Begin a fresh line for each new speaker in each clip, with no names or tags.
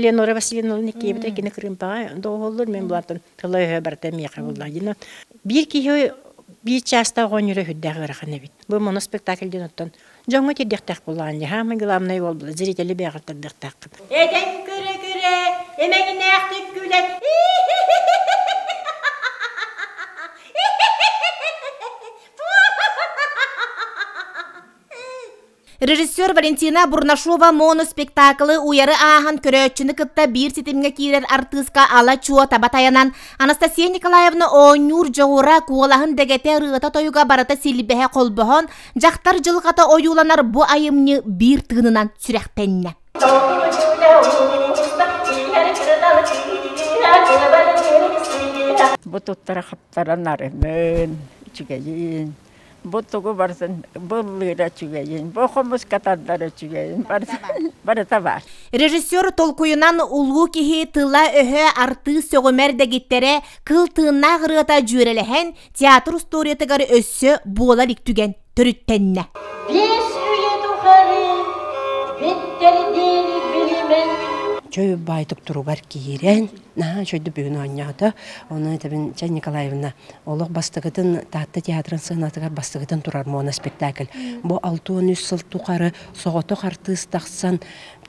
Элеонора Васильевна Никиевна кини кырыымпаҕа доҕуһуллур, мен булантан тыла-өһө барыта миэхэ булла. Дина биир киһи биир чаастаах оонньуура сүрдээх ыарахан эбит. Бу моноспектакль диэн оттон дьоҥҥо тиэрдиэхтээх буоллаҕын дии. Самый главный уол була зрители бэйэҕэр тардыахтааххын. Этэн көрө-көрө эмэҥинээхтик күлэн
Режиссер Валентина Бурнашова моноспектаклы уйары ааһан көрөөччүнү кытта биир ситимҥэ киирэр артыыска ала-чуо таба тайанан, Анастасия Николаевна оонньуур дьоҕура, куолаһын дэгэтэ, ырыата-тойуга барыта силбэһэ холбоһон, дьахтар дьылҕата ойууланар бу айымньы биир тыынынан сүрэхтэннэ.
Бу туттара хаптаран арымын, үчүгэйин, бу тугу барытын быллыыра үчүгэйин, бу хомуска тардара үчүгэйин, барыта баар.
Режиссер толкуйунан улуу киһи тыла-өһө артыыс сөҕүмэр дэгиттэрэ кыл тыыннаах ырыата дьүөрэлэһэн театр устуоруйатыгар өссө буола илик түгэн төрүттэннэ.
Биэс үйэ тухары биттэрдиэри билимэн
Чөй баайтык туругар киирэн, наһаа үчүгэйдик бүгүн оонньоото. Онон этэбин Чай Николаевна олох бастакытын Таатта театрын сыанатыгар бастакытын турар моноспектакль. Бу 63 сыл тухары соҕотох артыыс тахсан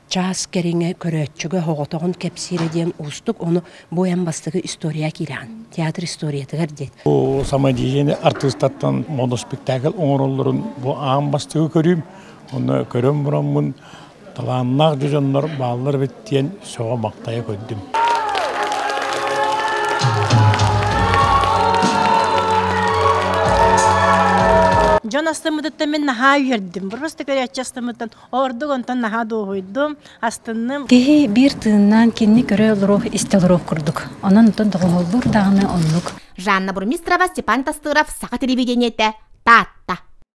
чаас кэриҥэ көрөөччүгэ оҕотоҕун кэпсиирэ диэн уустук, ону бу эн бастакы история киирэҕин, театр историятыгар диэн.
Бу самодеятельный артыыстартан моноспектакль оҥороллорун бу аан бастакы көрүүм. Онно көрөн бураммын талааннаах дьоннор бааллар эбит диэн сөҕө-махтайа көрдүм.
Дьон астыммытыттан мин наһаа үөрдүм. Просто көрөөччү астыммыттан ордук онтон наһаа дуоһуйдум, астынным.
Киһи биир тыыннаан кинини көрө олоруох, истэ олоруох курдук. Онон онтон доҕоһоллуур даҕаны оннук.
Жанна Бурмистрова, Степан Тастыров, Саха телевидениетэ, Таатта.